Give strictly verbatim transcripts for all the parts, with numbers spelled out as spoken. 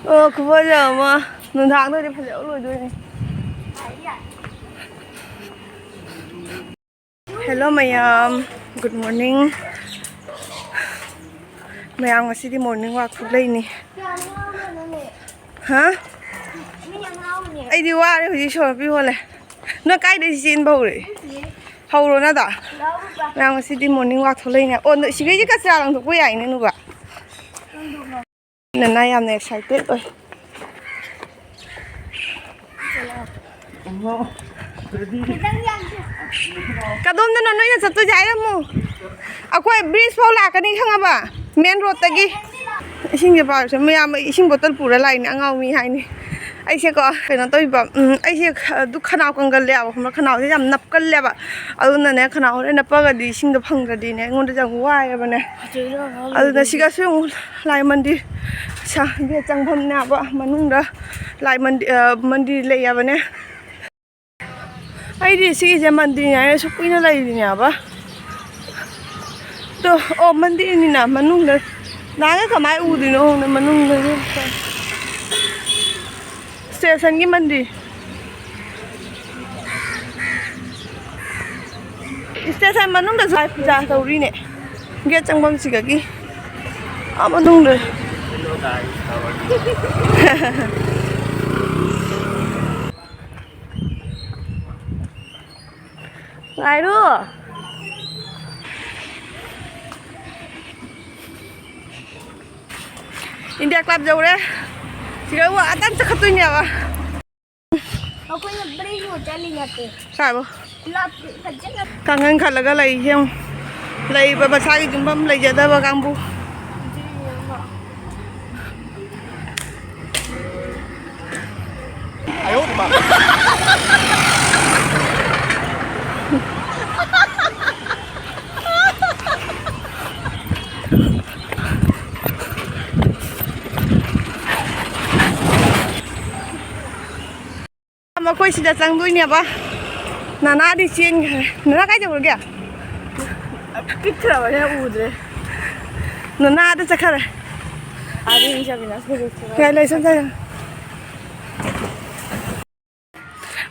ꯑꯣ, ꯈꯨꯐꯖ ꯑꯃ꯫ ꯅꯨꯡꯗꯥꯡꯗꯗꯤ ꯐꯖꯕ ꯂꯣꯏꯗꯣꯏꯅꯦ꯫ Hello ꯃꯌꯥꯝ, good morning꯫ ꯃꯌꯥꯝ ꯉꯁꯤꯗꯤ morning walk ꯊꯣꯛꯂꯛꯏꯅꯤ꯫ ꯍꯥ? ꯑꯩꯗꯤ ꯋꯥꯔꯦ ꯍꯧꯖꯤꯛ, ꯁꯣꯔ ꯄꯤ ꯍꯣꯜꯂꯦ꯫ ꯅꯣꯏ ꯀꯥꯏꯗꯩ ꯆꯦꯟꯕ ꯍꯧꯔꯦ? ꯍꯧꯔꯣ ꯅꯗꯣ꯫ ꯃꯌꯥꯝ ꯉꯁꯤꯗꯤ morning walk ꯊꯣꯛꯂꯛꯏꯅꯦ꯫ ꯑꯣ, ꯅꯣꯏ ꯁꯤꯈꯩꯁꯦ ꯀꯆꯔꯥ ꯂꯪꯊꯣꯛꯄ ꯌꯥꯏꯅꯦ, ꯅꯨꯕ꯫ ꯅꯅꯥ ꯌꯥꯝꯅ excited ꯑꯣꯏ꯫ ꯀꯗꯣꯝꯗꯅꯣ ꯅꯣꯏꯅ ꯆꯠꯇꯣꯏꯁꯦ ꯍꯥꯏꯔꯝꯃꯨ꯫ ꯑꯩꯈꯣꯏ bridge ꯐꯥꯎ ꯂꯥꯛꯀꯅꯤ, ꯈꯪꯉꯕ? Main roadꯇꯒꯤ꯫ ꯏꯁꯤꯡꯁꯦ ꯄꯥꯔꯁꯦ, ꯃꯌꯥꯝ ꯏꯁꯤꯡ bottle ꯄꯨꯔ ꯂꯥꯛꯏꯅꯦ, ꯑꯉꯥꯎ ꯃꯤ ꯍꯥꯏꯅꯤ꯫ ꯑꯩꯁꯦꯀꯣ, ꯀꯩꯅꯣ ꯇꯧꯔꯤꯕ, ꯎꯝ, ꯑꯩꯁꯦ ꯈ-, ꯑꯗꯨ ꯈꯅꯥꯎ ꯀꯪꯒꯜꯂꯦꯕ, ꯈꯪꯕ꯭ꯔꯥ? ꯈꯅꯥꯎꯁꯦ ꯌꯥꯝ ꯅꯞꯀꯜꯂꯦꯕ꯫ ꯑꯗꯨꯅꯅꯦ, ꯈꯅꯥꯎ ꯍꯣꯔꯦꯟ ꯅꯞꯄꯒꯗꯤ ꯏꯁꯤꯡꯗꯣ ꯐꯪꯗ꯭ꯔꯗꯤꯅꯦ, ꯑꯩꯉꯣꯟꯗ ꯌꯥꯝ ꯋꯥꯏꯑꯦꯕꯅꯦ꯫ ꯑꯗꯨꯅ ꯁꯤꯒꯁꯨ ꯑꯃꯨꯛ ꯂꯥꯏ ꯃꯟꯗꯤꯔ, ꯁ-, gate ꯆꯪꯐꯝꯅꯦꯕ, ꯃꯅꯨꯡꯗ ꯂꯥꯏ ꯃꯟꯗꯤ-, ꯑ, ꯃꯟꯗꯤꯔ ꯂꯩꯌꯦꯕꯅꯦ꯫ ꯑꯩꯗꯤ ꯁꯤꯒꯤꯁꯦ ꯃꯟꯗꯤꯔꯅꯤ ꯍꯥꯏꯅ ꯁꯨꯛ ꯀꯨꯏꯅ ꯂꯩꯔꯤꯅꯦꯕ꯫ ꯇꯣ, ꯑꯣ, ꯃꯟꯗꯤꯔꯅꯤꯅ ꯃꯅꯨꯡꯗ ꯅꯍꯥꯟꯒꯩ ꯀꯃꯥꯏ ꯎꯗꯣꯏꯅꯣ ꯈꯪꯗꯦ, ꯃꯅꯨꯡꯗꯗꯤ꯫ Stationꯒꯤ ꯃꯟꯗꯤꯔ꯫ Station ꯃꯅꯨꯡꯗꯁꯨ ꯂꯥꯏ ꯄꯨꯖꯥ ꯇꯧꯔꯤꯅꯦ꯫ Gate ꯆꯪꯐꯝꯁꯤꯗꯒꯤ ꯑꯥ ꯃꯅꯨꯡꯗ꯫ ꯉꯥꯏꯔꯣ꯫ India Club ꯌꯧꯔꯦ꯫ ꯁꯤꯗ ꯋꯥ ꯑꯇꯪ ꯆꯠꯈꯠꯇꯣꯏꯅꯦꯕ꯫ ꯑꯩꯈꯣꯏꯅ bridge ꯆꯠꯂꯤ ꯅꯠꯇꯦ꯫ ꯁꯥꯕ꯫ ꯂꯥꯞꯄꯤ ꯐꯖꯅ꯫ ꯀꯥꯡꯈꯟ ꯈꯜꯂꯒ ꯂꯩ ꯌꯦꯡꯉꯨ꯫ ꯂꯩꯕ ꯃꯁꯥꯒꯤ ꯌꯨꯝꯐꯝ ꯂꯩꯖꯗꯕ ꯀꯥꯡꯕꯨ꯫ ꯃꯈꯣꯏ ꯁꯤꯗ ꯆꯪꯗꯣꯏꯅꯦꯕ꯫ ꯅꯅꯥꯗꯤ ꯆꯦꯟꯈ꯭ꯔꯦ꯫ ꯅꯅꯥ ꯀꯥꯏ ꯆꯠꯈ꯭ꯔꯒꯦ? ꯄꯤꯛꯈ꯭ꯔꯕꯅꯤꯅ ꯎꯗ꯭ꯔꯦ꯫ ꯅꯅꯥꯗ ꯆꯠꯈ꯭ꯔꯦ꯫ ꯑꯥꯗ ꯌꯦꯡ ꯆꯠꯃꯤꯟꯅꯁꯦ꯫ ꯌꯥꯏ, ꯂꯩ, ꯆꯠ, ꯆꯠ꯫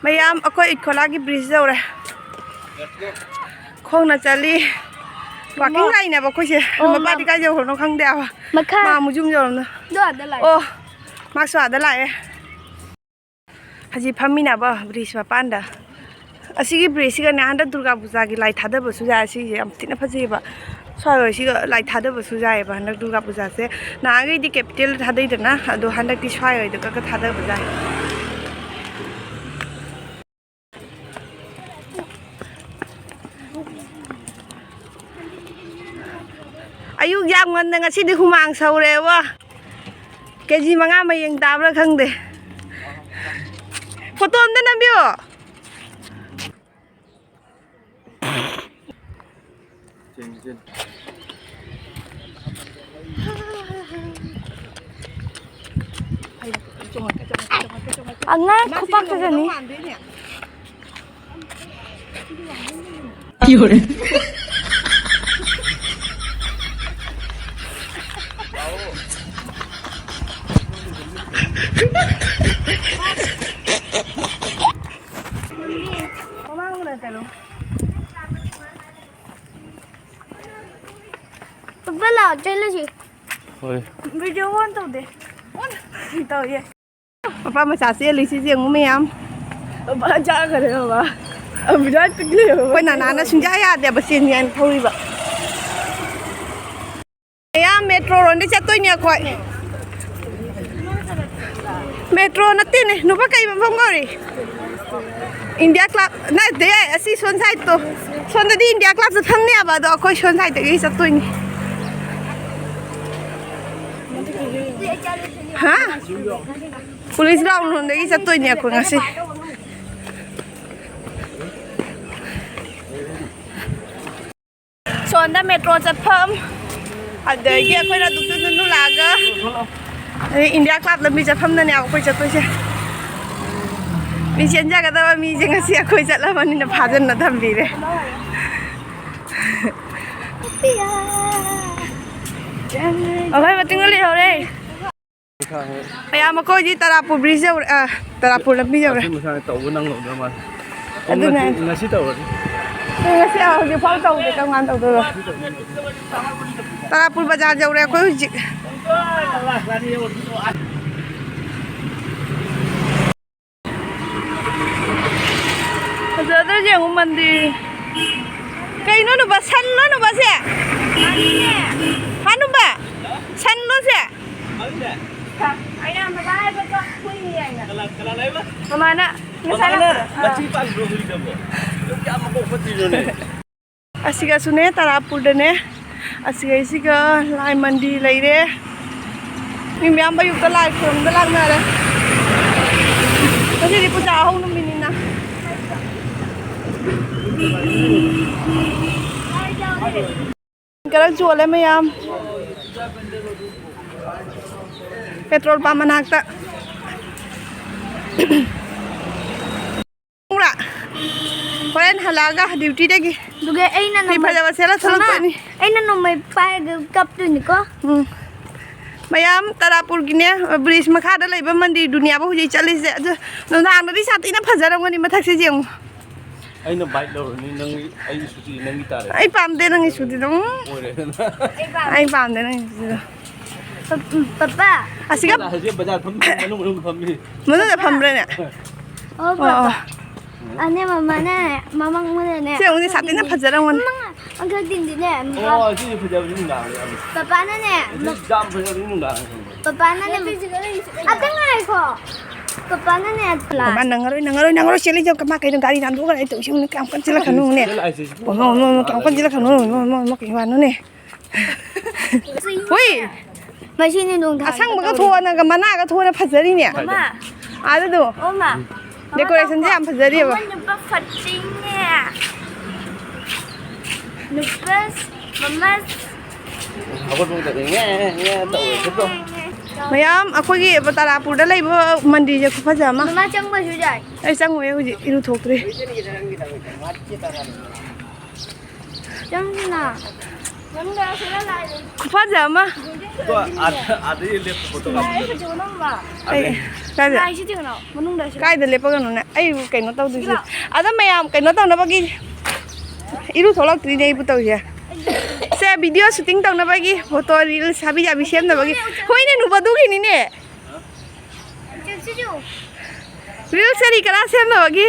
ꯃꯌꯥꯝ, ꯑꯩꯈꯣꯏ ꯏꯈꯣꯂꯥꯒꯤ ꯕ꯭ꯔꯤꯖ ꯌꯧꯔꯦ꯫ ꯈꯣꯡꯅ ꯆꯠꯂꯤ꯫ ꯋꯥꯀꯤꯡ ꯂꯥꯛꯏꯅꯦꯕ ꯑꯩꯈꯣꯏꯁꯦ꯫ ꯑꯣ, ꯃꯄꯥꯗꯤ ꯃꯥ-, ꯀꯥꯏ ꯌꯧꯈ꯭ꯔꯅꯣ ꯈꯪꯗꯦ ꯍꯥꯏꯕ꯫ ꯃꯈꯥ꯫ ꯃꯥ ꯑꯃꯨꯛ ꯌꯨꯝ ꯌꯧꯔꯝꯅ꯫ ꯑꯗꯣ ꯑꯥꯗ ꯂꯥꯛꯑꯦ꯫ ꯑꯣ, ꯃꯥꯁꯨ ꯑꯥꯗ ꯂꯥꯛꯑꯦ꯫ ꯍꯧꯖꯤꯛ ꯐꯝꯃꯤꯟꯅꯕ ꯕ꯭ꯔꯤꯖ ꯃꯄꯥꯟꯗ꯫ ꯑꯁꯤꯒꯤ ꯕ꯭ꯔꯤꯖꯁꯤꯒꯅꯦ ꯍꯟꯗꯛ ꯗꯨꯔꯒꯥ ꯄꯨꯖꯥꯒꯤ ꯂꯥꯏ ꯊꯥꯗꯕꯁꯨ ꯌꯥꯏ꯫ ꯁꯤꯁꯦ ꯌꯥꯝ ꯊꯤꯅ ꯐꯖꯩꯌꯦꯕ꯫ ꯁ꯭ꯋꯥꯏ ꯍꯣꯏꯁꯤꯒ ꯂꯥꯏ ꯊꯥꯗꯕꯁꯨ ꯌꯥꯏꯌꯦꯕ ꯍꯟꯗꯛ ꯗꯨꯔꯒꯥ ꯄꯨꯖꯥꯁꯦ꯫ ꯅꯍꯥꯟꯈꯩꯗꯤ ꯀꯦꯄꯤꯇꯦꯜꯗ ꯊꯥꯗꯩꯗꯅ, ꯑꯗꯣ ꯍꯟꯗꯛꯇꯤ ꯁ꯭ꯋꯥꯏ ꯍꯣꯏꯗꯒ ꯊꯥꯗꯕ ꯌꯥꯏ꯫ ꯑꯌꯨꯛ ꯌꯥꯝ ꯉꯟꯅ ꯉꯁꯤꯗꯤ ꯍꯨꯃꯥꯡ ꯁꯧꯔꯦꯕꯣ꯫ ꯀꯦ ꯖꯤ ꯃꯉꯥ ꯃꯌꯦꯡ ꯇꯥꯕ꯭ꯔꯥ ꯈꯪꯗꯦ꯫ ꯐꯣꯇꯣ ꯑꯝꯇ ꯅꯝꯕꯤꯌꯣ꯫ ꯑꯉꯥꯡ ꯈꯨꯄꯥꯛꯇꯗꯅꯤ꯫ ꯄꯄꯥ ꯂꯥꯛꯑꯣ, ꯆꯠꯂꯁꯤ꯫ ꯍꯣꯏ꯫ ꯚꯤꯗꯤꯑꯣ ꯑꯣꯟ ꯇꯧꯗꯦ꯫ ꯑꯣꯟ ꯇꯧꯌꯦ꯫ ꯃꯄꯥ ꯃꯆꯥ ꯆꯦꯜꯂꯤꯁꯤ ꯌꯦꯡꯉꯨ ꯃꯌꯥꯝ꯫ ꯃꯄꯥ ꯆꯥꯈꯔꯦ ꯕꯕꯥ꯫ ꯑ, ꯚꯤꯗꯤꯑꯣ ꯄꯤꯛ ꯂꯩꯔꯦ ꯕꯕꯥ꯫ ꯑꯩꯈꯣꯏ ꯅꯅꯥꯅ ꯁꯨꯡꯌꯥ ꯌꯥꯗꯦꯕ ꯆꯦꯟꯒꯦ ꯍꯥꯏꯅ ꯊꯧꯔꯤꯕ꯫ ꯃꯌꯥꯝ ꯃꯦꯇ꯭ꯔꯣ ꯔꯣꯝꯗꯩ ꯆꯠꯇꯣꯏꯅꯦ ꯑꯩꯈꯣꯏ꯫ ꯃꯦꯇ꯭ꯔꯣ ꯅꯠꯇꯦꯅꯦ, ꯅꯨꯄꯥ ꯀꯩ ꯃꯐꯝ ꯀꯧꯔꯤ? ꯏꯟꯗꯤꯌꯥ ꯀ꯭ꯂꯕ ꯅꯠꯇꯦ, ꯑꯁꯤ ꯁꯣꯟ ꯁꯥꯏꯠꯇꯣ꯫ ꯁꯣꯝꯗꯗꯤ ꯏꯟꯗꯤꯌꯥ ꯀ꯭ꯂꯕ ꯆꯠꯐꯝꯅꯦꯕ, ꯑꯗꯣ ꯑꯩꯈꯣꯏ ꯁꯣꯟ ꯁꯥꯏꯠꯇꯒꯤ ꯆꯠꯇꯣꯏꯅꯤ꯫ ꯍꯥ? ꯄꯨꯂꯤꯁ ꯒ꯭ꯔꯥꯎꯟ ꯂꯣꯝꯗꯒꯤ ꯆꯠꯇꯣꯏꯅꯦ ꯑꯩꯈꯣꯏ ꯉꯁꯤ꯫ ꯁꯣꯝꯗ ꯃꯦꯇ꯭ꯔꯣ ꯆꯠꯐꯝ, ꯑꯗꯒꯤ ꯑꯩꯈꯣꯏꯅ ꯑꯗꯨꯝ ꯇꯨ ꯇꯨ ꯇꯨ ꯂꯥꯛꯑꯒ, ꯑꯗꯩ ꯏꯟꯗꯤꯌꯥ ꯀ꯭ꯂꯕ ꯂꯝꯕꯤ ꯆꯠꯐꯝꯗꯅꯦꯕ ꯑꯩꯈꯣꯏ ꯆꯠꯇꯣꯏꯁꯦ꯫ ꯃꯤ ꯆꯦꯟꯖꯒꯗꯕ ꯃꯤꯁꯦ ꯉꯁꯤ ꯑꯩꯈꯣꯏ ꯆꯠꯂꯕꯅꯤꯅ ꯐꯥꯖꯟꯅ ꯊꯝꯕꯤꯔꯦ꯫ ꯑꯩꯈꯣꯏ ꯃꯇꯨꯡꯗ ꯂꯩꯍꯧꯔꯦ꯫ ꯃꯌꯥꯝ ꯑꯩꯈꯣꯏꯗꯤ ꯇꯔꯥꯄꯨꯔ ꯕ꯭ꯔꯤꯖ ꯌꯧꯔꯦ, ꯑ, ꯇꯔꯥꯄꯨꯔ ꯂꯝꯕꯤ ꯌꯧꯔꯦ꯫ ꯃꯁꯤ ꯃꯁꯥꯅ ꯇꯧꯕ ꯅꯪꯍꯧꯗ꯭ꯔ ꯃꯥꯜꯂꯦ꯫ ꯑꯗꯨꯅ ꯉꯁꯤ ꯇꯧꯔꯅꯤ꯫ ꯉꯁꯤ ꯍꯧꯖꯤꯛ ꯐꯥꯎ ꯇꯧꯗꯦ, ꯀꯔꯝ ꯀꯥꯟꯗ ꯇꯧꯗꯣꯏꯕ? ꯇꯔꯥꯄꯨꯔ ꯕꯖꯥꯔ ꯌꯧꯔꯦ ꯑꯩꯈꯣꯏ ꯍꯧꯖꯤꯛ꯫ ꯐꯖꯗ꯭ꯔꯣ ꯌꯦꯡꯉꯨ ꯃꯟꯗꯤꯔ꯫ ꯀꯩꯅꯣ ꯅꯨꯄꯥ, ꯁꯟꯂꯣ ꯅꯨꯄꯥꯁꯦ? ꯍꯥꯅꯨꯕ, ꯁꯟꯂꯣ ꯁꯦ? ꯑꯩꯅ ꯃꯃꯥ ꯍꯥꯏꯕꯗꯣ ꯍꯨꯏꯅꯤ ꯍꯥꯏꯅ꯫ ꯀꯅꯥ, ꯀꯅꯥ ꯂꯩꯕ? ꯃꯃꯥꯅ ꯉꯁꯥꯏ ꯃꯃꯥꯅ ꯂꯥꯛꯄꯗ꯫ ꯑꯥ꯫ ꯃꯆꯤ ꯄꯥꯟꯕ꯭ꯔꯣ ꯍꯨꯏꯗꯕꯣ? ꯑꯗꯨ ꯀꯌꯥꯝ ꯃꯀꯣꯛ ꯐꯠꯇ꯭ꯔꯤꯅꯣꯅꯦ? ꯑꯁꯤꯒꯁꯨꯅꯦ, ꯇꯔꯥꯄꯨꯔꯗꯅꯦ꯫ ꯑꯁꯤꯒꯩꯁꯤꯒ ꯂꯥꯏ ꯃꯟꯗꯤꯔ ꯂꯩꯔꯦ꯫ ꯃꯤ ꯃꯌꯥꯝ ꯑꯌꯨꯛꯇ ꯂꯥꯏ ꯈꯨꯔꯨꯝꯕ ꯂꯥꯛꯅꯔꯦ꯫ ꯉꯁꯤꯗꯤ ꯄꯨꯖꯥ ꯑꯍꯧ ꯅꯨꯃꯤꯠꯅꯤꯅ꯫ ꯈꯔ ꯆꯣꯜꯂꯦ ꯃꯌꯥꯝ꯫ ꯄꯦꯇ꯭ꯔꯣꯜ ꯄꯝ ꯃꯅꯥꯛꯇ꯫ ꯈꯪꯕ꯭ꯔꯥ? ꯍꯣꯔꯦꯟ ꯍꯜꯂꯛꯑꯒ ꯗ꯭ꯌꯨꯇꯤꯗꯒꯤ ꯑꯗꯨꯒ ꯑꯩꯅ ꯐꯤ ꯅꯣꯡꯃꯩ-, ꯐꯖꯕ ꯁꯦꯠꯂ ꯃꯃꯥ, ꯊꯣꯛꯂꯛꯇꯣꯏꯅꯤ꯫ ꯑꯩꯅ ꯅꯣꯡꯃꯩ ꯄꯥꯏꯔꯒ ꯀꯞꯇꯣꯏꯅꯤꯀꯣ꯫ ꯎꯝ꯫ ꯃꯌꯥꯝ ꯇꯔꯥꯄꯨꯔꯒꯤꯅꯦ, ꯕ꯭ꯔꯤꯖ ꯃꯈꯥꯗ ꯂꯩꯕ ꯃꯟꯗꯤꯔꯗꯨꯅꯦꯕ ꯍꯧꯖꯤꯛ ꯆꯠꯂꯤꯁꯦ꯫ ꯑꯗꯨ ꯅꯨꯡꯗꯥꯡꯗꯗꯤ ꯁꯥꯊꯤꯅ ꯐꯖꯔꯝꯒꯅꯤ ꯃꯊꯛꯁꯦ ꯌꯦꯡꯉꯨ꯫ ꯑꯩꯅ ꯕꯥꯏꯛ ꯂꯧꯔꯅꯤ, ꯅꯪ ꯑꯩꯒꯤ ꯁꯨꯇꯤ ꯅꯪꯒꯤ ꯇꯥꯔꯦ꯫ ꯑꯩ ꯄꯥꯝꯗꯦ ꯅꯪꯒꯤ ꯁꯨꯇꯤꯗꯣ꯫ ꯎꯝ꯫ ꯑꯣꯏꯔꯦꯗꯅ꯫ ꯑꯩ ꯄꯥꯝꯗꯦ ꯅꯪꯒꯤ ꯁꯨꯇꯤꯗꯣ꯫ ꯄꯞ-, ꯎꯝ, ꯄꯄꯥ꯫ ꯑꯁꯤꯒ ꯍꯧꯖꯤꯛ ꯕꯖꯥꯔ ꯐꯝ-, ꯃꯅꯨꯡ, ꯃꯅꯨꯡ ꯐꯝꯃꯤ꯫ ꯃꯅꯨꯡꯗ ꯐꯝꯕ꯭ꯔꯅꯦ? ꯑꯣ, ꯑꯣ, ꯄꯄꯥ꯫ ꯑꯣ꯫ ꯑꯅꯦ ꯃꯃꯥꯅꯦ, ꯃꯃꯥꯡ ꯃꯅꯦꯅꯦ꯫ ꯁꯤ ꯑꯃꯨꯛꯅꯦ ꯁꯥꯊꯤꯅ ꯐꯖꯔꯝꯒꯅꯤ꯫ ꯃꯃꯥ, ꯑꯪꯀꯜ ꯇꯤꯟꯗꯤꯅꯦ꯫ ꯑꯣ, ꯁꯤ ꯐꯖꯕꯅꯤ ꯅꯨꯡꯗꯥꯡꯗ ꯌꯥꯝ꯫ ꯄꯄꯥꯅꯅꯦ꯫ ꯁꯤ ꯌꯥꯝ ꯐꯖꯕꯅꯤ ꯅꯨꯡꯗꯥꯡꯗ꯫ ꯄꯄꯥꯅꯅꯦ꯫ ꯑꯇꯩ ꯉꯥꯏꯈꯣ꯫ ꯄꯄꯥꯅꯅꯦ꯫ ꯃꯃꯥ ꯅꯪꯉꯔꯣꯏ, ꯅꯪꯉꯔꯣꯏ, ꯅꯪꯉꯔꯣꯏ ꯆꯦꯜꯂꯤ ꯃꯥ ꯀꯩꯅꯣ ꯒꯥꯔꯤ ꯅꯥꯟꯊꯣꯛꯈ꯭ꯔꯦ ꯇꯧꯏꯁꯤ ꯀꯌꯥꯝ ꯀꯟ ꯆꯦꯜꯂꯛꯀꯅꯨꯅꯦ꯫ ꯆꯦꯜꯂꯛꯑꯦ ꯁꯤꯁꯨ꯫ ꯑꯣ, ꯃꯣ, ꯃꯣ, ꯃꯣ, ꯀꯌꯥꯝ ꯀꯟ ꯆꯦꯜꯂꯛꯀꯅꯨ, ꯃꯣ, ꯃꯣ, ꯃꯣ, ꯀꯩ ꯋꯥꯅꯣꯅꯦ꯫ ꯍꯨꯏ꯫ ꯃꯁꯤꯅ ꯅꯨꯡꯗꯥꯡꯗ ꯑꯁꯪꯕꯒ ꯇꯧꯔꯤ꯫ ꯊꯣꯛꯑꯅꯒ ꯃꯅꯥꯒ ꯊꯣꯛꯑꯅ ꯐꯖꯔꯤꯅꯦ꯫ ꯃꯃꯥ꯫ ꯑꯥꯗꯗꯣ꯫ ꯑꯣ, ꯃꯥ꯫ ꯗꯦꯀꯣꯔꯦꯁꯟꯁꯦ ꯌꯥꯝ ꯐꯖꯔꯤꯕ꯫ ꯃꯃꯥ ꯅꯨꯄꯥ ꯐꯠꯇꯤꯡꯅꯦ꯫ ꯅꯨꯄꯥ ꯃꯃꯥ꯫ ꯍꯧꯒꯠꯄ ꯃꯇꯝꯗ ꯉꯦ, ꯉꯦ ꯇꯧꯋꯦ, ꯈꯨꯠꯇꯣ꯫ ꯃꯌꯥꯝ, ꯑꯩꯈꯣꯏꯒꯤ ꯇꯥꯔꯥꯄꯨꯔꯗ ꯂꯩꯕ ꯃꯟꯗꯤꯔꯁꯦ ꯈꯨꯐꯖ ꯑꯃ꯫ ꯃꯃꯥ, ꯆꯪꯕꯁꯨ ꯌꯥꯏ꯫ ꯑꯩ ꯆꯪꯉꯣꯏ, ꯍꯧꯖꯤꯛ ꯏꯔꯨ ꯊꯣꯛꯇ꯭ꯔꯤ꯫ ꯆꯪꯁꯤꯅ꯫ ꯃꯅꯨꯡꯗ ꯁꯤꯗ ꯂꯥꯏ ꯂꯩ꯫ ꯈꯨꯐꯖ ꯑꯃ꯫ ꯑꯗ-, ꯑꯗꯩ ꯂꯦꯞꯄ ꯐꯣꯇꯣ ꯂꯥꯏ ꯀꯥꯞꯄ꯫ ꯐꯖꯕ ꯅꯝꯕ꯫ ꯑꯩ, ꯀꯥꯏꯗ? ꯂꯥꯏꯁꯤ ꯊꯦꯡꯅꯧ, ꯃꯅꯨꯡꯗ ꯁꯤꯗ꯫ ꯀꯥꯏꯗ ꯂꯦꯞꯄꯒꯅꯣꯅꯦ? ꯑꯩꯕꯨ ꯀꯩꯅꯣ ꯇꯧꯗꯣꯏꯁꯦ꯫ ꯁꯤꯗ꯫ ꯑꯗ ꯃꯌꯥꯝ ꯀꯩꯅꯣ ꯇꯧꯅꯕꯒꯤ ꯏꯔꯨ ꯊꯣꯛꯂꯛꯇ꯭ꯔꯤꯅꯦ ꯑꯩꯕꯨ ꯇꯧꯔꯤꯁꯦ꯫ ꯁꯦ, video shooting ꯇꯧꯅꯕꯒꯤ, photo reel ꯁꯥꯕꯤ ꯌꯥꯕꯤ ꯁꯦꯝꯅꯕꯒꯤ꯫ ꯍꯣꯏꯅꯦ, ꯅꯨꯄꯥꯗꯨꯒꯤꯅꯤꯅꯦ꯫ ꯆꯠꯁꯤꯁꯨ꯫ Reel ꯀꯔꯤ ꯀꯔꯥ ꯁꯦꯝꯅꯕꯒꯤ꯫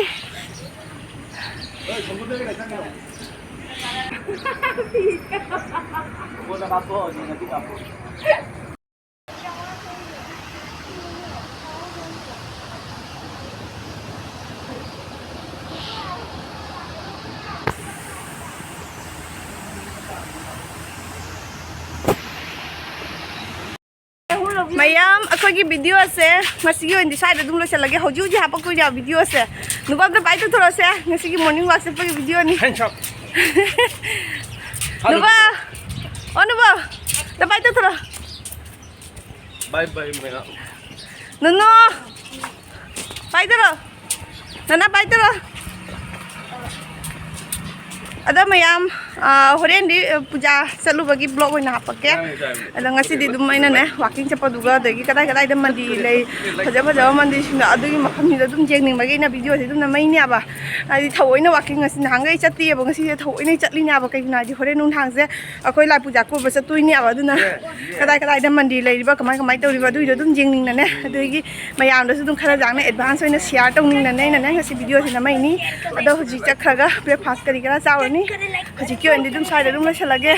ꯃꯌꯥꯝ, ꯑꯩꯈꯣꯏꯒꯤ video ꯁꯦ ꯉꯁꯤꯒꯤ ꯑꯣꯏꯅꯗꯤ ꯁ꯭ꯋꯥꯏꯗ ꯑꯗꯨꯝ ꯂꯣꯏꯁꯤꯜꯂꯒꯦ꯫ ꯍꯧꯖꯤꯛ ꯍꯧꯖꯤꯛ ꯍꯥꯄꯛꯇꯣꯏꯅꯦ video ꯁꯦ꯫ ꯅꯨꯄꯥ ꯑꯝꯇ ꯄꯥꯏꯊꯣꯛꯊꯣꯔꯛꯑꯣꯁꯦ꯫ ꯉꯁꯤꯒꯤ morning walk ꯆꯠꯄꯒꯤ video ꯅꯤ꯫ Hands up꯫ ꯅꯨꯄꯥ, ꯑꯣ ꯅꯨꯄꯥ, ꯑꯝꯇ ꯄꯥꯏꯊꯣꯛꯊꯣꯔꯛꯑꯣ꯫ Bye bye ꯃꯌꯥꯝ꯫ ꯅꯨꯅꯨ, ꯄꯥꯏꯊꯣꯔꯛꯑꯣ꯫ ꯅꯅꯥ ꯄꯥꯏꯊꯣꯔꯛꯑꯣ꯫ ꯑꯗꯣ ꯃꯌꯥꯝ, ꯑ, ꯍꯣꯔꯦꯟꯗꯤ, ꯑ, ꯄꯨꯖꯥ ꯆꯠꯂꯨꯕꯒꯤ vlog ꯑꯣꯏꯅ ꯍꯥꯄꯛꯀꯦ꯫ ꯌꯥꯏ, ꯌꯥꯏ꯫ ꯑꯗꯣ ꯉꯁꯤꯗꯤ ꯑꯗꯨꯝ ꯑꯩꯅꯅꯦ, walking ꯆꯠꯄꯗꯨꯒ, ꯑꯗꯒꯤ ꯀꯗꯥꯏ ꯀꯗꯥꯏꯗ ꯃꯟꯗꯤꯔ ꯂꯩ, ꯐꯖ ꯐꯖꯕ ꯃꯟꯗꯤꯔꯁꯤꯡꯗꯣ, ꯑꯗꯨꯒꯤ ꯃꯐꯝꯁꯤꯡꯗꯣ ꯑꯗꯨꯝ ꯌꯦꯡꯅꯤꯡꯕꯒꯤ ꯑꯩꯅ video ꯁꯦ ꯑꯗꯨꯝ ꯅꯝꯃꯛꯏꯅꯦꯕ꯫ ꯍꯥꯏꯗꯤ ꯊꯑꯣꯏꯅ walking ꯉꯁꯤ ꯅꯍꯥꯟꯈꯩ ꯆꯠꯇꯦꯕ, ꯉꯁꯤꯁꯦ ꯊꯑꯣꯏꯅ ꯆꯠꯂꯤꯅꯦꯕ꯫ ꯀꯩꯒꯤꯅꯣ ꯍꯥꯏꯗꯤ ꯍꯣꯔꯦꯟ ꯅꯨꯡꯗꯥꯡꯁꯦ ꯑꯩꯈꯣꯏ ꯂꯥꯏ ꯄꯨꯖꯥ ꯀꯣꯏꯕ ꯆꯠꯇꯣꯏꯅꯦꯕ꯫ ꯑꯗꯨꯅ ꯀꯗꯥꯏ ꯀꯗꯥꯏꯗ ꯃꯟꯗꯤꯔ ꯂꯩꯔꯤꯕ, ꯀꯃꯥꯏ ꯀꯃꯥꯏ ꯇꯧꯔꯤꯕ, ꯑꯗꯨꯒꯤꯗꯣ ꯑꯗꯨꯝ ꯌꯦꯡꯅꯤꯡꯅꯅꯦ꯫ ꯑꯗꯨꯒꯤ ꯃꯌꯥꯝꯗꯁꯨ ꯑꯗꯨꯝ ꯈꯔ ꯌꯥꯡꯅ advance ꯑꯣꯏꯅ share ꯇꯧꯅꯤꯡꯅꯅꯦ ꯑꯩꯅꯅꯦ ꯉꯁꯤ video ꯁꯦ ꯅꯝꯃꯛꯏꯅꯤ꯫ ꯑꯗꯣ ꯍꯧꯖꯤꯛ ꯆꯠꯈ꯭ꯔꯒ breakfast ꯀꯔꯤ ꯀꯔꯥ ꯆꯥꯎꯔꯅꯤ꯫ ꯍꯧꯖꯤꯛꯀꯤ ꯑꯣꯏꯅꯗꯤ ꯑꯗꯨꯝ ꯁ꯭ꯋꯥꯏꯗ ꯑꯗꯨꯝ ꯂꯣꯏꯁꯤꯜꯂꯒꯦ꯫